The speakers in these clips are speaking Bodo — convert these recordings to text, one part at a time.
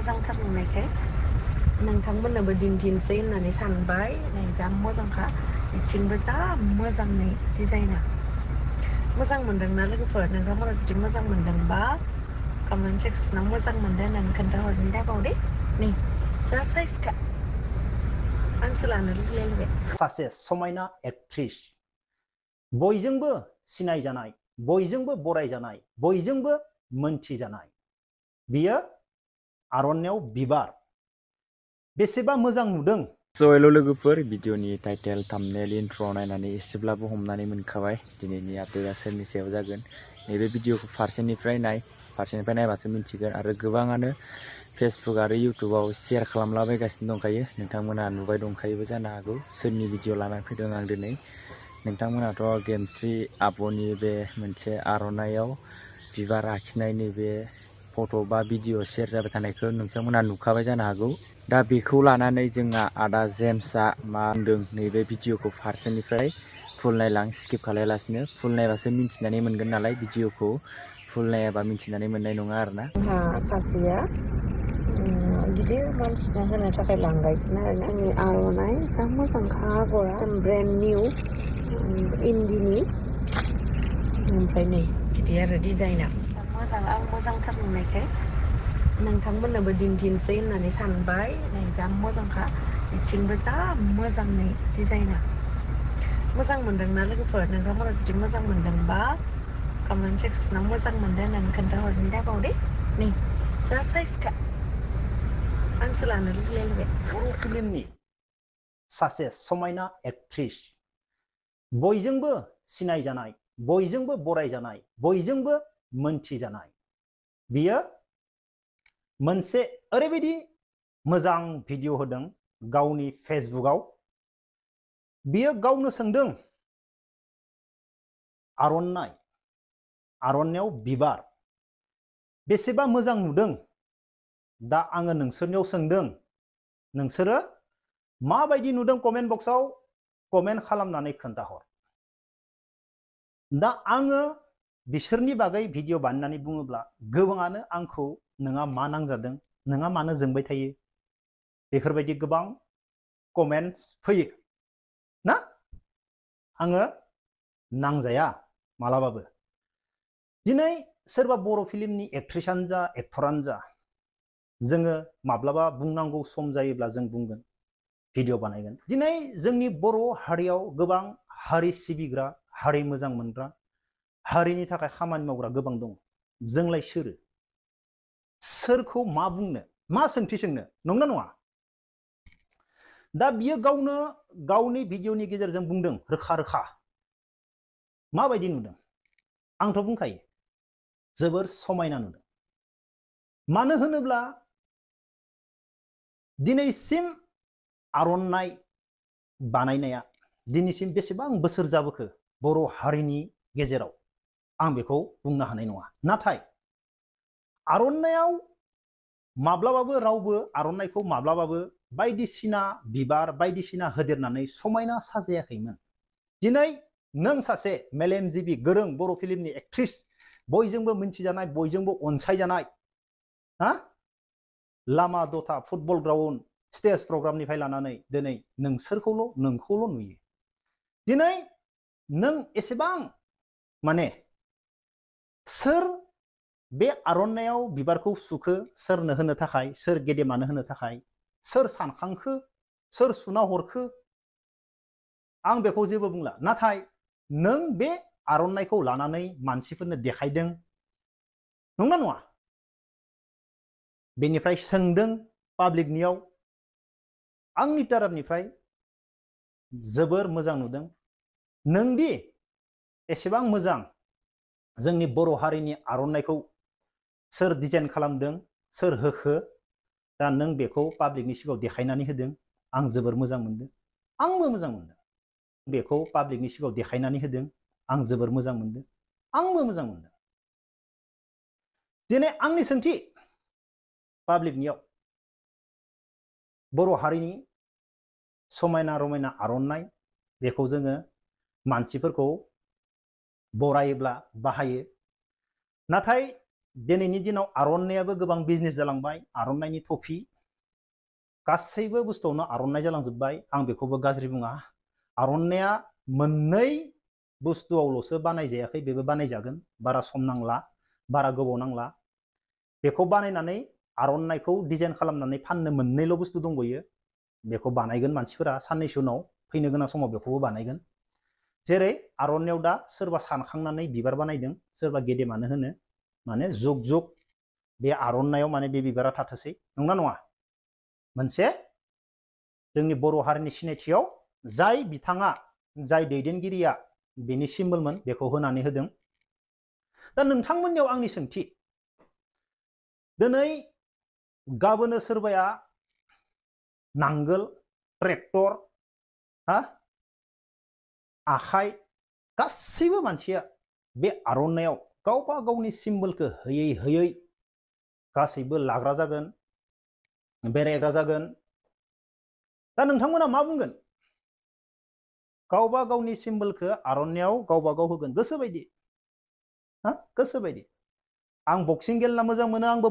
मोजांथार नुनायखाय नोंथांमोननोबो दिन्थिनोसै होननानै सानबाय। नै जा मोजांखा, बिथिंबो जा मोजाङै डिजाइना। मोजां मोनदोंना लोगोफोर? नोंथांमोना जुदि मोजां मोनदोंबा कमेन्ट सेक्सनाव मोजां मोनदों होननानै खोन्थाहरनो दाबावदे। नै जा साइजखा, आंसो लानो लुगैलायबाय। सासे समायना एक्ट्रिस, बयजोंबो सिनायजानाय, बयजोंबो बरायजानाय, बयजोंबो मोनथिजानाय, बियो आर'नायाव बिबार। बेसेबा मोजां नुदों। हेल' लोगोफोर, भिडिअनि टाइटेल थाम्बनेल इन्ट्र नायनानै एसेब्लाबो हमनानै मोनखाबाय दिनैनि आपडेटआ सोरनि सायाव जागोन। नैबे भिडिअखौ फारसेनिफ्राय नायबासो मिन्थिगोन। आरो गोबाङानो फेसबुक आरो इउटुबाव शेयार खालामलाबायगासिनो दंखायो। नोंथांमोना नुबाय दंखायोबो जानो हागौ सोरनि भिडिअ लानानै फैदों आं दिनै। नोंथांमोनाथ' गेमस्रि आब'नि बे मोनसे आर'नायाव बिबार आखिनायनि बे फट' बा भिडिअ शेयार जाबाय थानायखौ नोंथांमोना नुखाबाय जानो हागौ। दा बेखौ लानानै जोंहा आदा जेम्सआ मा होनदों, नैबे भिडिअखौ फारसेनिफ्राय फुल नायलां, स्किप खालायालासिनो। फुल नायबासो मिन्थिनानै मोनगोन नालाय, भिडिअखौ फुल नायाबा मिन्थिनानै मोननाय नङा आरोना। जोंहा सासेया गिदिर मानसिनो होनो थाखाय लांगासिनो आरो जोंनि आर'नाइ। जा मोजांखा आगरा, ब्रेन्ड निउ, इन्दिनि। ओमफ्राय नै बिदि आरो डिजाइना मोजां। आं मोजांथार नुनायखाय नोंथांमोननोबो दिन्थिनोसै होननानै सानबाय। नै जा मोजांखा, बिथिंबो जा मोजाङै डिजाइना। मोजां मोनदोंना लोगोफोर? नोंथांमोना जुदि मोजां मोनदोंबा कमेन्ट सेक्सनाव मोजां मोनदों होननानै खोन्थाहरनो दाबावदे। नै जा साइजखा, आंसो लानो लुगैलायबाय। बर' फिल्मनि सासे समायना एक्ट्रिस, बयजोंबो सिनायजानाय, बयजोंबो बरायजानाय, बयजोंबो मोनथिजानाय, बियो मोनसे ओरैबायदि मोजां भिडिअ होदों गावनि फेसबुकआव। बियो गावनो सोंदों आर'नायाव बिबार बेसेबा मोजां नुदों। दा आङो नोंसोरनियाव सोंदों, नोंसोरो माबायदि नुदों? कमेन्ट बक्सआव कमेन्ट खालामनानै खोन्थाहर। दा आङो बिसोरनि बागै भिडिअ बानायनानै बुङोब्ला गोबाङानो आंखौ नोंहा मा नांजादों, नोंहा मानो जोंबाय थायो, बेफोरबायदि गोबां कमेन्टस फैयो ना। आङो नांजाया मालाबाबो। दिनै सोरबा बर' फिल्मनि एक्ट्रिसानो जा, एक्टरानो जा, जोङो माब्लाबा बुंनांगौ सम जायोब्ला जों बुंगोन, भिडिअ बानायगोन। दिनै जोंनि बर' हारियाव गोबां हारि सिबिग्रा, हारि मोजां मोनग्रा, हारिनि थाखाय खामानि मावग्रा गोबां दं। जोंलाय सोरखौ मा बुंनो, मा सोंथि सोंनो, नंगौना नङा? दा बियो गावनो गावनि भिडिअनि गेजेरजों बुंदों रोखा रोखा। माबायदि नुदों? आंथ' बुंखायो जोबोर समायना नुदों। मानो होनोब्ला दिनैसिम आर'नाइ बानायनाया दिनैसिम बेसेबां बोसोर जाबोखो बर' हारिनि गेजेराव, आं बेखौ बुंनो हानाय नङा। नाथाय आर'नायाव माब्लाबाबो रावबो आर'नाइखौ माब्लाबाबो बायदिसिना बिबार बायदिसिना होदेरनानै समायना साजायाखैमोन। दिनै नों सासे मेलेमजिबि गोरों बर' फिल्मनि एक्ट्रिस, बयजोंबो मिन्थिजानाय, बयजोंबो अनसायजानाय, लामा दथा, फुटबल ग्राउन्ड, स्टेज प्रग्रामनिफ्राय लानानै दिनै नोंखौल' नुयो। दिनै नों एसेबां माने सोर बे आर'नायाव बिबारखौ सुखो, सोरनो होनो थाखाय, सोर गेदेमानो होनो थाखाय, सोर सानखांखो, सोर सुना हरखो, आं बेखौ जेबो बुंला। नाथाय नों बे आर'नाइखौ लानानै मानसिफोरनो देखायदों, नंगौना नङा? बेनिफ्राय सोंदों पाब्लिकनियाव। आंनि तरफनिफ्राय जोबोर मोजां नुदों। नोंदि एसेबां मोजां जोंनि बर' हारिनि आर'नाइखौ सोर डिजाइन खालामदों, सोर होखो, दा नों बेखौ पाब्लिकनि सिगाङाव देखायनानै होदों। आं जोबोर मोजां मोनदों, आंबो मोजां मोनदों। बेखौ पाब्लिकनि सिगाङाव देखायनानै होदों, आं जोबोर मोजां मोनदों, आंबो मोजां मोनदों। दिनै आंनि सोंथि पाब्लिकनियाव, बर' हारिनि समायना रमायना आर'नाइ, बेखौ जोङो मानसिफोरखौ बरायोब्ला बाहायो। नाथाय दिनैनि दिनाव आर'नाइयाबो गोबां बिजनेस जालांबाय आर'नाइनि टफि गासैबो बुस्थुआवनो आर'नाइ जालांजोब्बाय आं बेखौबो गाज्रि बुङा आर'नाइया मोननै बुस्थुआवल'सो बानायजायाखै बेबो बानायजागोन बारा सम नांला बारा गोबाव नांला बेखौ बानायनानै आर'नाइखौ डिजाइन खालामनानै फाननो मोननैल' बुस्थु दंबायो बेखौ बानायगोन मानसिफोरा साननैसो उनाव फैनो गोनां समाव बेखौबो बानायगोन जेरै आर'नाइयाव दा सोरबा सानखांनानै बिबार बानायदों सोरबा गेदेमानो होनो माने जुग जुग बे आर'नाइयाव माने बे बिबारा थाथोंसै नंगौना नङा मोनसे जोंनि बर' हारिनि सिनायथियाव जाय बिथाङा जाय दैदेनगिरिया बेनि सिम्बलमोन बेखौ होनानै होदों दा नोंथांमोननियाव आंनि सोंथि दिनै गाबोनो सोरबाया नांगोल ट्रेक्टर आखाइ गासैबो मानसिया बे आर'नाइयाव गावबा गावनि सिम्बलखौ होयै होयै गासैबो लाग्रा जागोन बेरायग्रा जागोन दा नोंथांमोना मा बुंगोन गावबा गावनि सिम्बलखौ आर'नाइयाव गावबा गाव होगोन गोसोबायदि गोसोबायदि आं बक्सिं गेलेना मोजां मोनो आंबो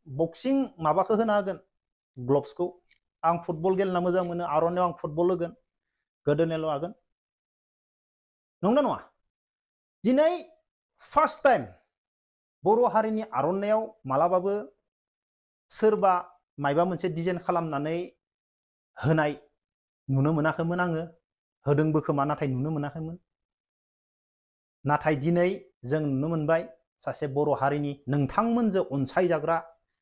बक्सिं माबाखौ होना होगोन ग्लब्सखौ आं फुटबल गेलेना मोजां मोनो आर'नाइयाव आं फुटबल होगोन गोदोनायाव लागोन नंगौना नङा दिनै फार्स्ट टाइम बर' हारिनि आर'नाइयाव मालाबाबो सोरबा मायबा मोनसे डिजाइन खालामनानै होनाय नुनो मोनाखैमोन आङो होदोंबो खोमा नाथाय नुनो मोनाखैमोन नाथाय दिनै जों नुनो मोनबाय सासे बर' हारिनि नोंथांमोनजों अनसायजाग्रा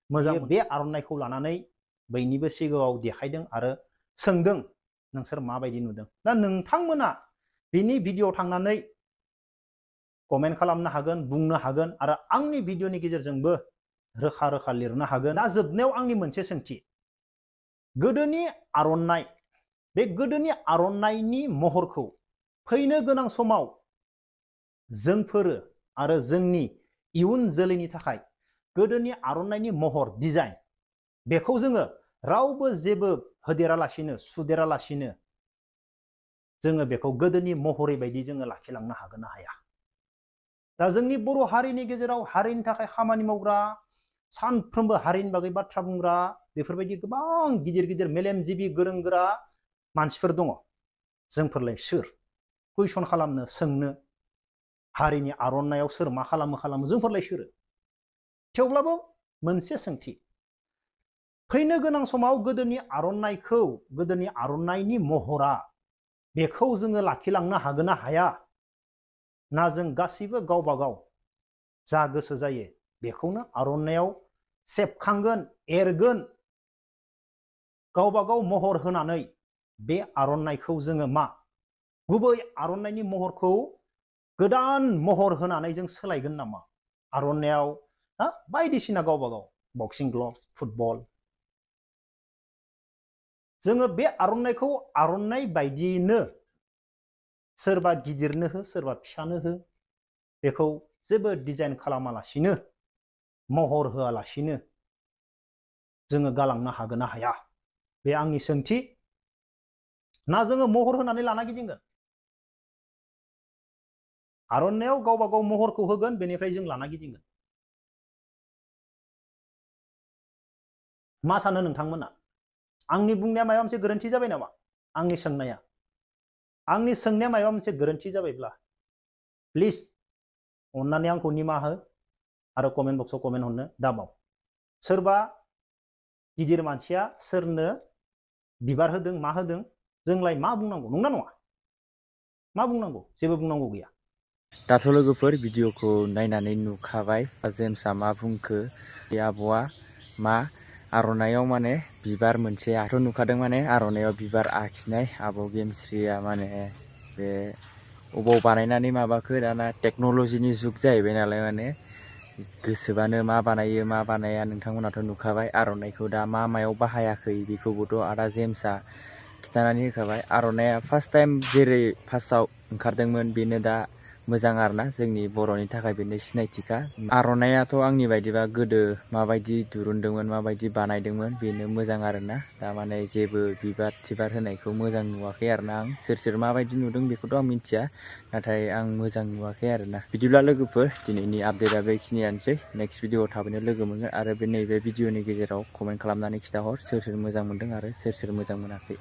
मोजां बे आर'नाइखौ लानानै बयनिबो सिगाङाव देखायदों आरो सोंदों नोंसोर माबायदि नुदों दा नोंथांमोना बिनि भिडिअ थांनानै कमेन्ट खालामनो हागोन बुंनो हागोन आरो आंनि भिडिअनि गेजेरजोंबो रोखा रोखा लिरनो हागोन दा जोबनायाव आंनि मोनसे सोंथि गोदोनि आर'नाइ बे गोदोनि आर'नाइनि महरखौ फैनो गोनां समाव जोंफोरो आरो जोंनि इयुन जोलैनि थाखाय गोदोनि आर'नाइनि महर डिजाइन बेखौ जोङो रावबो जेबो होदेरालासिनो सुदेरालासिनो जोङो बेखौ गोदोनि महरै बायदि जोङो लाखिलांनो हागोन ना हाया दा जोंनि बर' हारिनि गेजेराव हारिनि थाखाय खामानि मावग्रा सानफ्रोमबो हारिनि बागै बाथ्रा बुंग्रा बेफोरबायदि गोबां गिदिर गिदिर मेलेमजिबि गोरों गोरा मानसिफोर दङ जोंफोरलाय सोर कुइसन खालामनो सोंनो हारिनि आर'नाइयाव सोर मा खालामो जोंफोरलाय सोर थेवब्लाबो मोनसे सोंथि फैनो गोनां समाव गोदोनि आर'नाइनि महरा बेखौ जोङो लाखिलांनो हागोन ना हाया ना जों गासैबो गावबा गाव जा गोसो जायो बेखौनो आर'नाइयाव सेबखांगोन एरगोन गावबा गाव महर होनानै बे आर'नाइखौ जोङो मा गुबै आर'नाइनि महरखौ गोदान महर होनानै जों सोलायगोन नामा आर'नाइयाव बायदिसिना गावबा गाव बक्सिं ग्लब्स फुटबल जोङो बे आर'नाइखौ आर'नाइ बायदियैनो सोरबा गिदिरनो हो सोरबा फिसानो हो बेखौ जेबो डिजाइन खालामालासिनो महर होआलासिनो जोङो गालांनो हागोन ना हाया बे आंनि सोंथि ना जोङो महर होनानै लाना गिदिंगोन आर'नाइयाव गावबा गाव महरखौ होगोन बेनिफ्राय जों लाना गिदिंगोन मा सानो नोंथांमोना आंनि बुंनाया माबा मोनसे गोरोन्थि जाबाय नामा आंनि सोंनाया माबा मोनसे गोरोन्थि जाबायब्ला प्लिज अन्नानै आंखौ निमाहा हो आरो कमेन्ट बक्सआव कमेन्ट हरनो दाबाव सोरबा गिदिर मानसिया सोरनो बिबार होदों मा होदों जोंलाय मा बुंनांगौ नंगौना नङा मा बुंनांगौ जेबो बुंनांगौ गैया दाथ' लोगोफोर भिडिअखौ नायनानै नुखाबाय जेम्सआ मा बुंखो बे आब'आ मा आर'नाइयाव माने बिबार मोनसे आथ' नुखादों माने आर'नाइयाव बिबार आखिनाय आब' गेमस्रिया माने बे अबाव बानायनानै माबाखो दाना टेक्न'लजिनि जुग जाहैबाय नालाय माने गोसोबानो मा बानायो मा बानाया नोंथांमोनाथ' नुखाबाय आर'नाइखौ दा मायाव बाहायाखै बेखौबोथ' आदा जेम्सआ खिन्थानानै होखाबाय आर'नाइया फार्स्ट टाइम जेरै फार्स्टआव ओंखारदोंमोन बेनो दा मोजां आरोना जोंनि बर'नि थाखाय बेनो सिनायथिखा आर'नाइयाथ' आंनि बायदिबा गोदो माबायदि दिरुनदोंमोन माबायदि बानायदोंमोन बेनो मोजां आरोना दा माने जेबो बिबार थिबार होनायखौ मोजां नुवाखै आरोना आं सोर माबायदि नुदों बेखौथ' आं मिथिया नाथाय आं मोजां नुवाखै आरोना बिदिब्ला लोगोफोर दिनैनि आपडेटआ बेखिनियानोसै नेक्स्ट भिडिअआव थाबैनो लोगो मोनगोन आरो बे नैबे भिडिअनि गेजेराव कमेन्ट खालामनानै खिथाहर सोर मोजां मोनदों आरो सोर मोजां मोनाखै।